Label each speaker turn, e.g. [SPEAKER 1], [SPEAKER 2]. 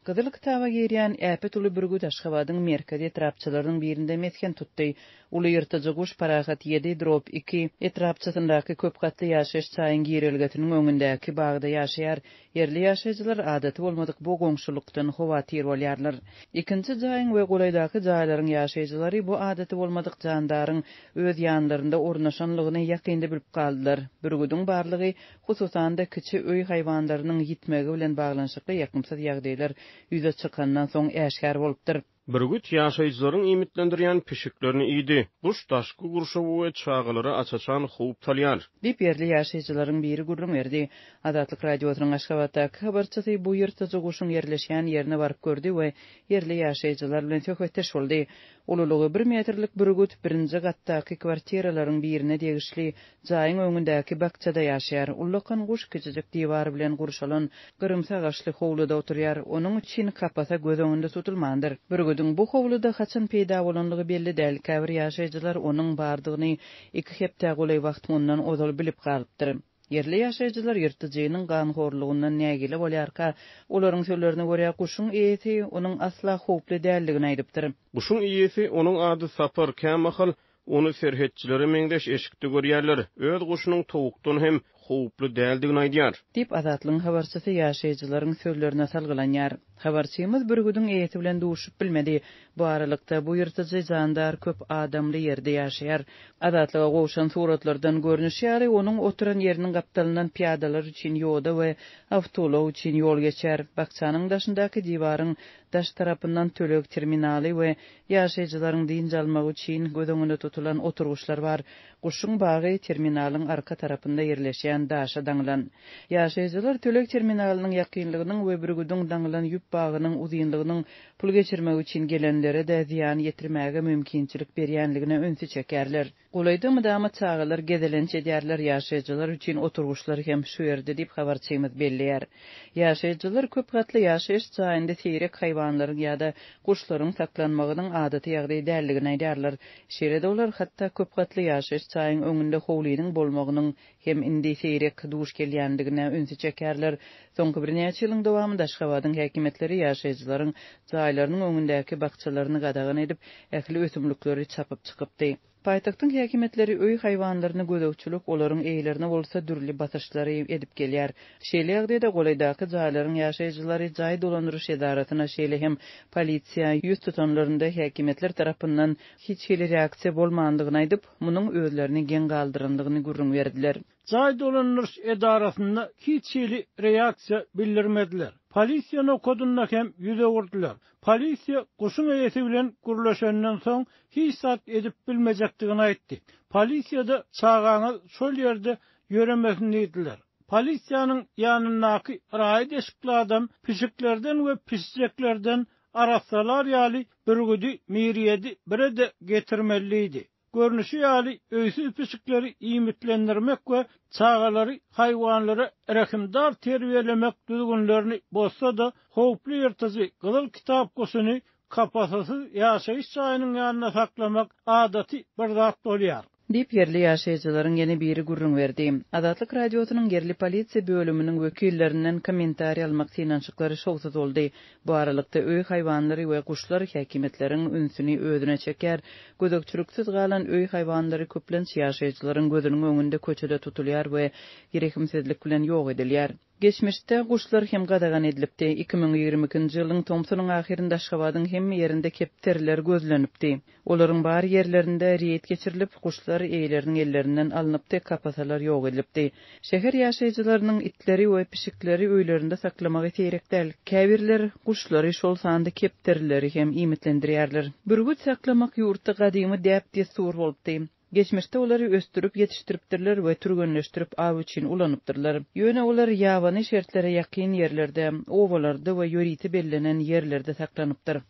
[SPEAKER 1] Gyzyl kitaba girýän äpet uly bürgüt Aşgabadyň merkezi etrapçalarynyň birinde mesgen tutdy. Uly ýyrtyjy guş Parahat ýedi, drop iki, etrapçasyndaky köp gatly ýaşaýyş jaýyň girelgesiniň öňündäki bagda ýaşaýar. Ýerli ýaşaýjylar adaty bolmadyk bu goňşulykdan howatyr bolýarlar. Ikinji jaýyň we golaýdaky jaýlaryň ýaşaýjylary bu adaty bolmadyk jandaryň öz ýanlarynda ornaşanlygyny ýakynda bilip galdylar. Bürgüdiň barlygy hususan-da, kiçi öý haýwanlarynyň ýitmegi bilen baglanyşykly ýakymsyz ýagdaýlar ýüze çykandan soň äşgär bolupdyr.
[SPEAKER 2] Bürgüt ýaşaýjylaryň iýmitlendirýän pişiklerini iýdi. Guş daşky gurşawa we çagalara aç-açan howp salýar.
[SPEAKER 1] Diýip, ýerli ýaşaýjylaryň biri gürrüň berdi. Azatlyk Radiosynyň Aşgabatdaky habarçysy bu ýyrtyjy guşuň ýerleşýän ýerine baryp gördi we ýerli ýaşaýjylar bilen söhbetdeş boldy. Ululygy bir metrlik bürgüt birinji gatdaky kwartiralaryň birine degişli jaýyň öňündäki bakjada ýaşaýar. Ullakan guş kiçijik diwar bilen gurşalan gyrymsy agaçly howluda oturýar. Onuň üçin kapasa göz öňünde tutulmandyr. Bürgüdiň bu howluda haçan peýda bolanlygy belli däl. Käbir ýaşaýjylar onuň bardygyny iki hepdä golaý wagt mundan ozal bilip galypdyr. Ýerli ýaşaýjylar ýyrtyjynyň ganhorlugyndan nägile bolýarka, olaryň sözlerine görä, guşuň eýesi onuň asla howply däldigini aýdypdyr.
[SPEAKER 2] Guşuň eýesi, onuň ady Sapar, kämahal ony serhetçilere meňzeş eşikde görýärler, öz guşunyň towukdan hem howply däldigini aýdýar.
[SPEAKER 1] Diýip, Azatlygyň habarçysy ýaşaýjylaryň sözlerine salgylanýar. Habarçymyz bürgüdiň eýesi bilen duşup bilmedi. Bu aralykda, bu ýyrtyjy jandar köp adamly ýerde ýaşaýar. Azatlyga gowşan suratlardan görnüşi ýaly, onuň oturan ýeriniň gapdalyndan pyýadalar üçin ýoda we awtoulag üçin ýol geçýär. Bakjanyň daşyndaky diwaryň daş tarapyndan töleg terminaly we ýaşaýjylaryň dynç almagy üçin göz öňünde tutulan oturgyçlar bar. Guşuň bagy terminalyň arka tarapynda ýerleşýän daşa daňylan. Ýaşaýjylar töleg terminalynyň ýakynlygynyň we bürgüdiň daňylan ýüp bagynyň uzynlygynyň pul geçirmek üçin gelenlere-de zyýan ýetirmäge mümkinçilik berýänligine ünsi çekýärler. Golaýda mydama çagalar gezelenç edýärler, ýaşaýjylar üçin oturgyçlar hem şu ýerde diýip, habarçymyz belleýär. Ýaşaýjylar köp gatly ýaşaýyş jaýynda seýrek haýwanlaryň ýa-da guşlaryň saklanmagynyň adaty ýagdaý däldigini aýdýarlar. Şeýle-de olar hatda köp gatly ýaşaýyş jaýyň öňünde howlynyň bolmagynyň hem indi seýrek duş gelýändigine ünsi çekýärler. Soňky birnäçe ýylyň dowamynda Aşgabadyň häkimiýetleri ýaşaýjylaryň jaýlarynyň öňündäki bakjalaryny gadagan edip, ähli ösümlikleri çapyp çykypdy. Paýtagtyň häkimiýetleri öý haýwanlaryna gözegçilik, olaryň eýelerine bolsa dürli basyşlary edip gelýär. Şeýle ýagdaýda golaýdaky jaýlaryň ýaşaýjylary jaý dolandyryş edarasyna, şeýle hem polisiýa ýüz tutanlarynda häkimiýetler tarapyndan hiç hili reaksiýa bolmandygyny aýdyp, munuň özlerini geň galdyrandygyny gürrüň berdiler.
[SPEAKER 3] Jaý dolandyryş edarasynda hiç hili reaksiýa bildirmediler. Polisiýa nokadynda hem ýüz öwürdiler. Polisiýa guşuň eýesi bilen gürleşenden soň hiç zat edip bilmejekdigini aýtdy. Polisiýada çagaňyz şol ýerde ýöremesin diýdiler. Polisiýanyň ýanyndaky raýat eşikli adam pişiklerden we pişijeklerden arassalar ýaly bürgüdi Mirýedi bire-de getirmeli diýdi. Görnüşi ýaly, öýsüz pişikleri iýmitlendirmek we çagalary haýwanlara rehimdar terbiýelemek düzgünlerini bozsa-da, howply ýyrtyjy Gyzyl kitap guşuny kapasasyz ýaşaýyş jaýynyň ýanynda saklamak adaty bir zat bolýar.
[SPEAKER 1] Diýip, ýerli ýaşaýjylaryň ýene biri gürrüň berdi. Azatlyk Radiosynyň ýerli polisiýa bölüminiň wekillerinden kommentariý almak synanyşyklary şowsuz boldy. Bu aralykda, öý haýwanlary we guşlar häkimiýetleriň ünsüni özüne çekýär. Gözegçiliksiz galan öý haýwanlary köplenç ýaşaýjylaryň gözüniň öňünde köçede tutulýar we rehimsizlik bilen ýok edilýär. Geçmişde guşlar hem gadagan edilipdi. 2022-nji ýylyň tomsunyň ahyrynda Aşgabadyň hemme ýerinde kepderiler gözlenipdi. Olaryň bar ýerlerinde reýd geçirilip, guşlar eýeleriniň ellerinden alnypdy, kapasalar ýok edilipdi. Şäher ýaşaýjylarynyň itleri we pişikleri öýlerinde saklamagy seýrek däl. Käbirler guşlary, şol sanda kepderileri hem iýmitlendirýärler. Bürgüt saklamak ýurtda gadymy däp-dessur bolupdy. Geçmişde olary ösdürip ýetişdiripdirler we türgenleşdirip aw üçin ulanypdyrlar. Ýöne olar ýabany şertlere ýakyn ýerlerde, obalarda we ýörite bellenen ýerlerde saklanypdyr.